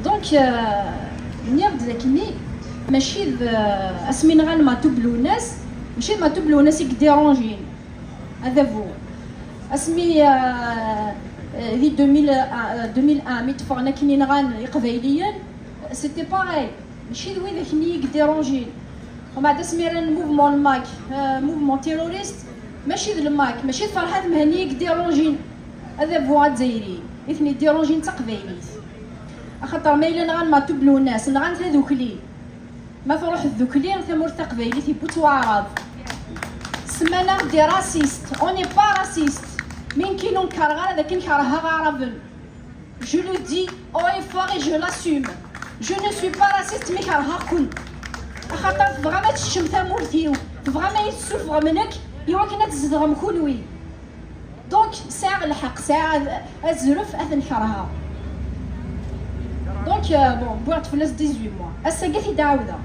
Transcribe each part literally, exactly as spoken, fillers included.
Donc, euh, nniɣ-d d akken, mačči d, euh, asmi nɣan Matub Lwennas, mačči d Matub Lwennas i yeddiranjin. Adabu. Asmi, euh, euh, di deux mille, euh, deux mille un, mi d-ffɣen akken i nɣan Iqbayliyen, c'était pareil. Mačči d widak-nni i yeddiranjin. Umbeɛd asmi rran mouvement le MAK, euh, mouvement terroriste, mačči d le MAK, mačči d Ferḥat Mhenni i yeddiranjin. Adabu azzayri, i ten-yeddiranjin d taqbaylit. Axaṭer ma yella nɣan Matub Lwennas, nɣan tadukli. Ma truḥ tdukli, tamurt taqbaylit yewwi-tt waɛrab. Semman-aɣ des racistes. On n'est pas raciste. Mi nekki ur nkeṛheɣ ara d akken kerheɣ aɛraben. Je le dis haut et fort et je l'assume. Je ne suis pas raciste, mi kerheɣ-ken. Axaṭer tebɣam ad teččem tamurt-iw, tebɣam ad yi-tessufɣem nekk i wakken ad tzedɣem kunwi. Donc, sɛiɣ lḥeqq, sɛiɣ azref ad ten-kerheɣ. Donc, euh, bon, wwiɣ-d fell-as dix-huit mois. Ass-agi ad t-id-ɛawdeɣ.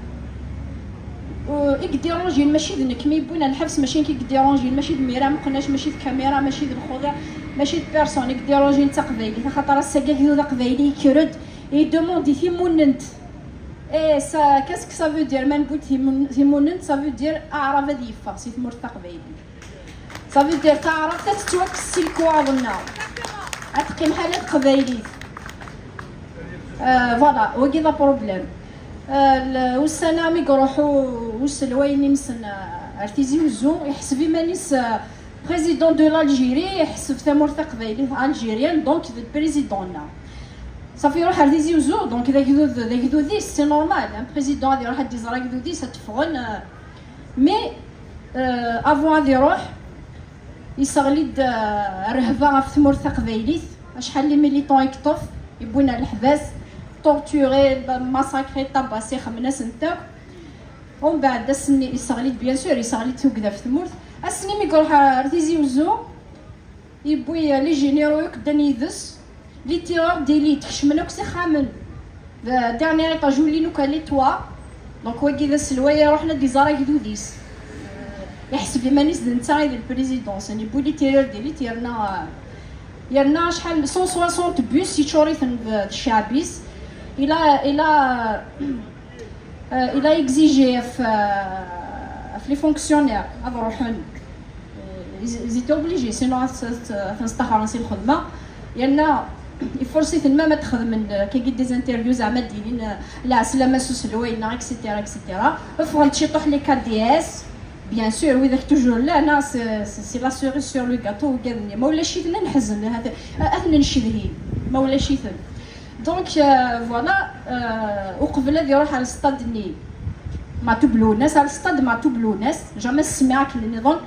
Euh, i yeddiranjin mačči d nekk mi yewwin ar lḥebs, mačči nekk i yeddiranjin, mačči d Mira Meqnac, mačči d Kamira, mačči d Lxuḍiɛ, mačči d personne. I yeddiranjin d taqbaylit, axaṭer ass-agi agdud aqbayli yekker-d, yedemandi timunent. Et ça, qu'est-ce que ça veut dire, ma newwi-d timun-, timunent? Ça veut dire aɛrab ad yeffeɣ si tmurt taqbaylit. Ça veut dire taɛrabt ad tettwakkes si lekwaɣeḍ-nneɣ. Ad teqqim ḥala teqbaylit. Euh, voilà, wagi d aproblème. Euh, l-, ussan-a mi iruḥ u-, uselway-nni-nsen, euh, ar Tizi Uzzu, iḥseb iman-is, euh, président de l'Algérie, iḥseb tamurt taqbaylit algérienne, donc d président-nneɣ. Safi iruḥ ar Tizi Uzzu, donc d agdud, d agdud-is, c'est normal. Un président ad iruḥ ad d-iẓer agdud-is, ad t-ffɣen, euh, mais, euh, avant ad iruḥ, yesseɣli-d, euh, rrehba ɣef tmurt taqbaylit, acḥal n les militants i yeṭṭef, yewwin ar leḥbas, torturé, massacré, tabasé, xemmen-asent akk. Umbeɛd ass-nni yesseɣli-d, bien sûr, yesseɣli-d tugda ɣef tmurt. Ass-nni mi iruḥ ar Tizi Uzzu, yewwi, euh, les généraux akk ddan yid-s. Les tireurs d'élite kecmen akk s ixxamen. D dernier étage, ulin akk les toits. Donc wagi d aselway iruḥen ad d-iẓer agdud-is. Iḥseb iman-is d netta i d le président. Sani yewwi les tireurs d'élite, yerna, euh, yerna acḥal cent soixante bus yeččur-iten d, d cceɛb-is. Il a, il a, euh, il a exigé ɣef, euh, ɣef les fonctionnaires ad ruḥen. Euh, ils, ils étaient obligés, sinon ad, ad, ad ten-staxren si lxedma. Yerna iforce-iten même ad xedmen, euh, kagi des interviews, zeɛma ad d-inin, euh, lɛeslama s uselway-nneɣ, et cetera, et cetera. Ffɣen-d ciṭuḥ les K D S, bien sûr, widak toujours llan, c'est, c'est, c'est la cerise sur le gâteau, ugaden-nni. Ma ulac-iten, ad neḥzen, ad, ad ten-ncedhi, ma ulac-iten. Donc, euh, voilà, euh, uqbel ad iruḥ ar stade-nni Matub Lwennas, ar stade Matub Lwennas, jamais smiɣ akken nniḍen.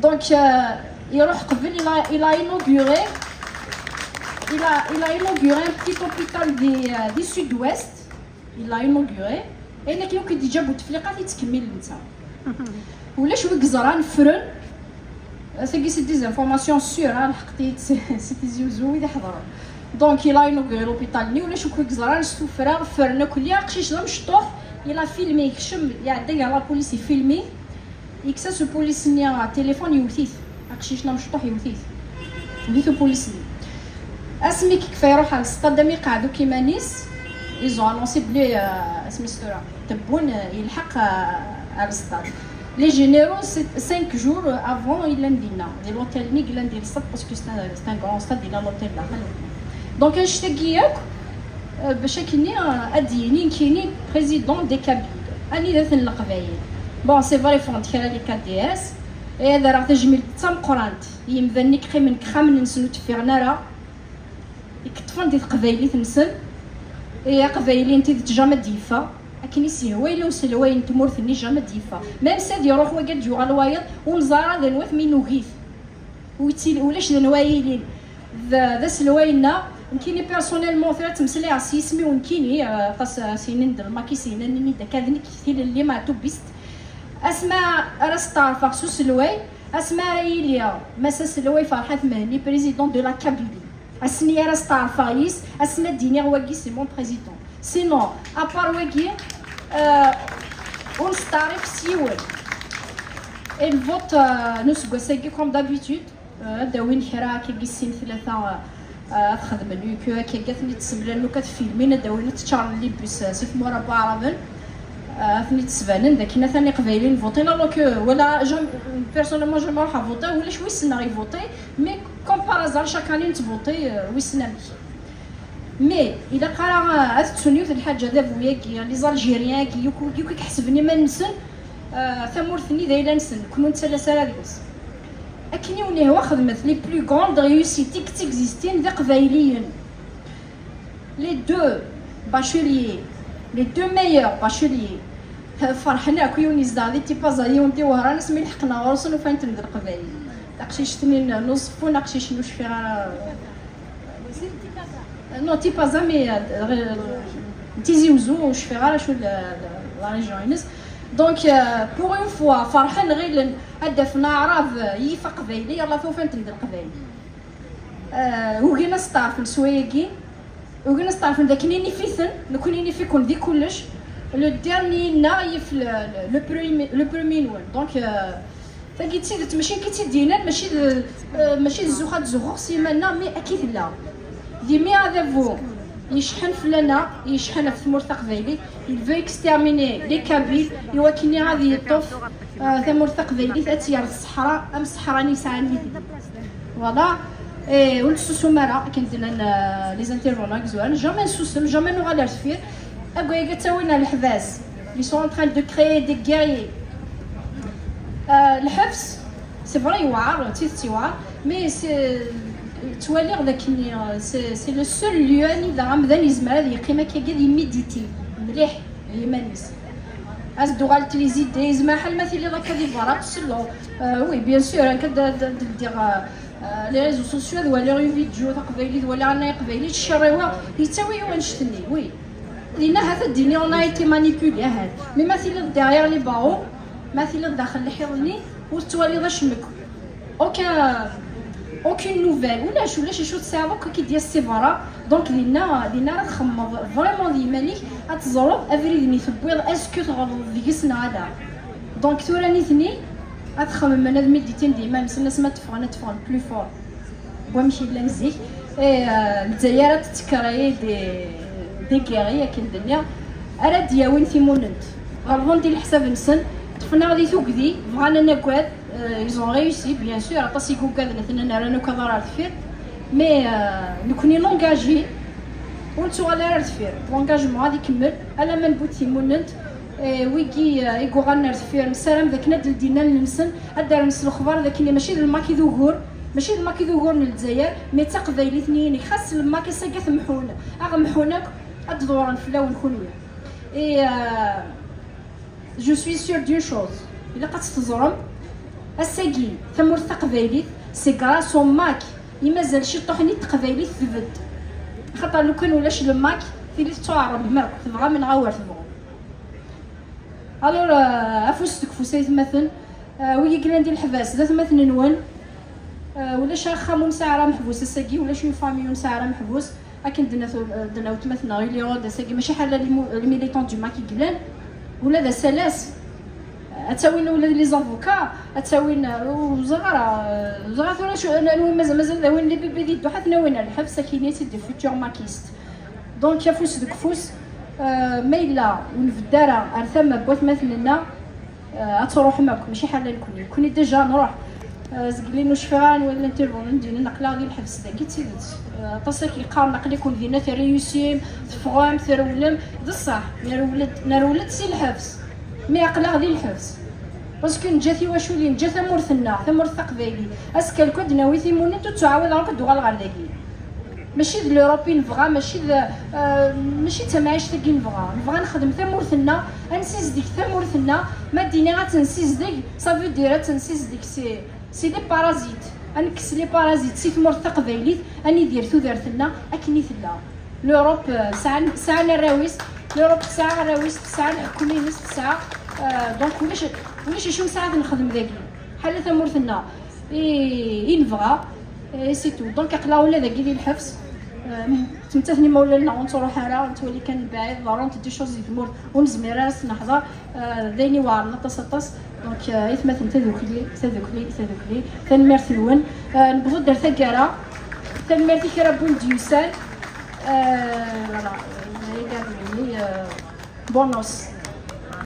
Donc, euh, iruḥ qbel, il a, il a inauguré, il a, il a inauguré un petit hôpital du, euh, du sud-ouest. Il a inauguré. Et nekk, يمكن déjà Bouteflika, il a ulac wi yeẓran, ffren. Tagi c'est des informations sûres, hein, lḥeqt-iyi-d si, si Tizi Uzzu, wid iḥeḍren. Donc, il a inauguré l'hôpital-nni, ulac wi yeẓran s tuffra, ffren akk-, aqcic d amecṭuḥ, il a filmé, yekcem, iɛedda gar la police, ifilmi, yekkes-as upulis-nni téléphone, yewwet-it. Aqcic-nni amecṭuḥ yewwet-it. Yewwet-it upulis-nni. Asmi yekfa iruḥ ar stade, am iqeɛɛed akk iman-is, ils ont annoncé belli, euh, asmi s tura, Tebboune, euh, yelḥeq, euh, ar stade. Les généraux, c'est cinq jours avant, i llan dinna, di l'hôtel-nni i yellan di l'stade, parce que c'est un, c'est un grand stade, yella l'hôtel daxel. Donc, annect-agi akk, euh, bac akkenni, euh, ad d-yini nekkini président des Kabyles. Anida-ten Leqbayel? Bon, c'est vrai, ffɣen-d kra les K D S, et ad rreɣ tajmilt d tameqqrant i yimdanen i yeqqimen deg yexxamen-nsen ur d-ffiɣen ara, i yeṭṭfen di teqbaylit-nsen, et aqbayli n tidet jamais d-yeffeɣ, akken i s-yehwa yella uselway n tmurt-nni jamais d-yeffeɣ. Même si ad iruḥ wagi ad d-yuɣal wayeḍ, ur neẓri ara d anwa-t, mi nugi-t. Ur yettili, ulac d anwa yilin. D, d aselway-nneɣ, nekkini personnellement, tura ttmeslayeɣ s yisem-iw nekkini, euh, aṭas, euh, sinin d lmaki, sinin-nni d akka d nekk, tilelli Matubist. Asma ara steɛrfeɣ s uselway, asma ara yili Mass aselway Ferḥat Mhenni, président de la Kabylie. Asmi ara steɛrfeɣ yis, asmi ad d-iniɣ wagi c'est mon président. Sinon, à part wagi, euh, ur nesteɛrif s yiwen. Et le vote, euh, n useggas-agi, comme d'habitude, euh, ad d-awin kra akkagi sin tlata, euh, Ad xedmen uku akka, ad ten-id-semlan, lukan ad filmin, ad d-awin, ad ččaren libus, eh, si tmura n waɛraben. Eh, ad ten-id-sbanen d akken atan iqbayliyen votin, alors que, wala, jam-, personnellement, jamais ruḥeɣ voter, ulac wi ssneɣ i voter, mais comme par hasard, chaque année nettvoter, eh, wissen amek. Mais ilaq ara, eh, ad ttun yiwet n lḥaǧa d abu-agi, les Algériens-agi, yakk, yakk i iḥesben iman-nsen, eh, tamurt-nni d ayla-nsen, nekkni ur nettalas ara deg-s. Akken i wen-ihwa, xedmet, les plus grandes réussites i yettexistin d iqbayliyen. Les deux bacheliers, les deux meilleurs bacheliers, ferḥen akk. Yiwen yezdeɣ di Tipaza, yiwen di Wehran, asmi lḥeqen ɣur-sen, ufan-ten d Leqbayel. Taqcict-nni n Uṣeffun, aqcic n ur cfiɣ ara. Non, Tipaza, mais, euh, n Tizi Uzzu, ur cfiɣ ara acu la, la, la région-ines. Donc, euh, pour une fois, ferḥen, ɣilen ad d-afen aɛrab, euh, yif aqbayli, yalla ufan-ten d Leqbayel. Euh, ugin ad steɛfen s wayagi, ugin ad steɛfen d akken inif-iten, nekkni inif-iken di kullec. Le dernier-nneɣ yif le, le, le premier, le premier-nwen. Donc, euh, tagi d tidet, mačči nekk i tt-id-yennan, mačči d, euh, mačči d zzux ad zuxxeɣ s yiman-nneɣ, mais akka i tella. D imi adabu yecḥan fell-aneɣ, yecḥan ɣef tmurt taqbaylit, il veut exterminer les Kabyles, i wakken ad yeṭṭef, euh, tamurt taqbaylit, ad tt-yerr ṣṣeḥra, am ṣṣeḥra-nni yesɛan yid-i. Voilà. Eh, ur nettsusum ara, akken d-nnan, euh, les intervenants i izewren. Jamais nsusem, jamais nuɣal ar deffir. Agway ad ttawin ar leḥbas. Ils sont en train de créer des guerriers. Euh, lḥebs, c'est vrai, yewɛer, d tidet yewɛer, mais c'est, ttwaliɣ d akken, euh, c'est, c'est le seul lieu anida amdan yezmer ad yeqqim akkagi ad yemiditi mliḥ i yiman-is. Ad d-uɣalent les idées, yezmer ḥal ma tiliḍ akka di berra, tselleḍ. Euh, oui, bien sûr, akka d, d, d, ldiɣ, euh, euh, les réseaux sociaux, ad waliɣ une vidéo taqbaylit, wala anay aqbayli, ttcerriweɣ, yettawi-yi wannect-nni, oui. Dinna, ahat ad d-iniɣ, on a été manipulé, ahat. Mais ma tiliḍ derrière les barreaux, ma tiliḍ daxel lḥiḍ-nni, ur tettwaliḍ acemmek. Aucun, aucune nouvelle. Ulac, ulac acu tesɛiḍ akk i k-id-yas si berra. Donc, dinna, dinna ara txemmeḍ vraiment d yiman-ik, ad teẓreḍ abrid-nni tewwiḍ, est-ce que tɣelḍeḍ deg-s neɣ ala. Donc, tura nitni ad xemmen, ad méditer d yiman-nsen, asmi ad teffɣen, ad teffɣen plus fort. Wamek i llan zik. Eh, euh, Lezzayer ad tettkeray des, des guerriers, akken d-nniɣ, ara d-yawin timunent. Ɣelḍen di leḥsab-nsen, ṭṭfen-aɣ di tugdi, bɣan ad nagad. Euh, ils ont réussi, bien sûr, aṭas i yugaden, atnan rran akk aḍar ar deffir. Mais, euh, nekkni nengagi, ur nettuɣal ara ar deffir. L'engagement ad ikemmel, alamma newwi-d timunent. Eh, wigi, eh, i yuɣalen ar deffir, nessaram d akken ad d-ldin allen-nsen, ad d-rren s lexbar d akken mačči d lmak i d ugur, mačči d lmak i d ugur n Lezzayer, mais d taqbaylit-nni-inek. Xas lmak ass-agi ad t-mḥun, ad ɣ-mḥun akk, ad d-ḍewren fell-awen kunwi. Et, euh, je suis sûre d'une chose, ilaq ad tt-teẓrem, ass-agi tamurt taqbaylit, c'est grâce au mak i mazal ciṭuḥ-nni n teqbaylit tbedd. Axaṭer lukan ulac lmak, tili tettuɛerḍem akk, tebɣam neɣ awer tebɣum. Alors, euh, afus deg ufus ay atmaten, euh, wigi yellan di leḥbas d atmaten-nwen. Euh, ulac axxam ur nesɛi ara ameḥbus ass-agi, ulac une famille ur nesɛi ara ameḥbus. Akken d-tenna tu-, d-tenna weltma-tneɣ Iliɣud, ass-agi mačči ḥala les mo-, les militants du mak i yellan, ula d asalas. Ad tawin ula d les avocats, ad tawin, euh, ur ẓriɣ ara, euh, ur ẓriɣ ara tura acu, anwa mazal, mazal ad awin les bébés di dduḥ, ad ten-awin ar lḥebs, akini c'est des futurs makistes. Donc, afus deg ufus, euh, ma yella ur nbedd ara ar tama n watmaten-nneɣ, euh, ad truḥem akk, mačči ḥala nekkni. Nekkni déjà nruḥ. Euh, zegli ur cfiɣ ara anwa yella intervenant d-yennan aql-aɣ di lḥebs dagi, d tidet. Euh, aṭas akk yeqqaren aql-iken dinna terreyusim, teffɣem, trewlem. D ṣṣeḥ, nerwel-d, nerwel-d si lḥebs. Mais aql-aɣ di lḥebs. Parce que neǧǧa tiwaculin, neǧǧa tamurt-nneɣ, tamurt taqbaylit. Azekka lukan ad d-nawi timunent ur ttuɛawadeɣ akk ad d-uɣaleɣ ɣer dagi. Mačči d l'Europe i nebɣa, mačči d, euh, mačči d tamɛict-agi i nebɣa. Nebɣa nexdem tamurt-nneɣ, ad nsizdeg tamurt-nneɣ. Ma d-iniɣ ad tt-nsizdeg, ça veut dire ad tt-nsizdeg si, si les parasites. Ad nekkes les parasites si tmurt taqbaylit, ad nidir tudert-nneɣ akken i tella. L'Europe, euh, sɛan, sɛan arraw-is, l'Europe tesɛa arraw-is, tesɛa leḥkem-ines, tesɛa, euh, donc ulac, ulac acu nesɛa ad nexdem dagi. Ḥala tamurt-nneɣ i, i nebɣa, et c'est tout. Donc aql-aɣ ula dagi di lḥebs, euh, ttmettaten imawlan-nneɣ ur nettruḥ ara, nettwali kan mebɛid, ḍerrunt-d des choses di tmurt, ur nezmir ara ad s-neḥḍer, euh, d ayen iweɛren aṭas, aṭas. Donc, euh, aytmaten, tadukli, tadukli, tadukli, tanemmirt-nwen. Euh, newweḍ-d ar taggara. Tanemmirt i kra n win d-yusan. Euh, voilà. Bonus.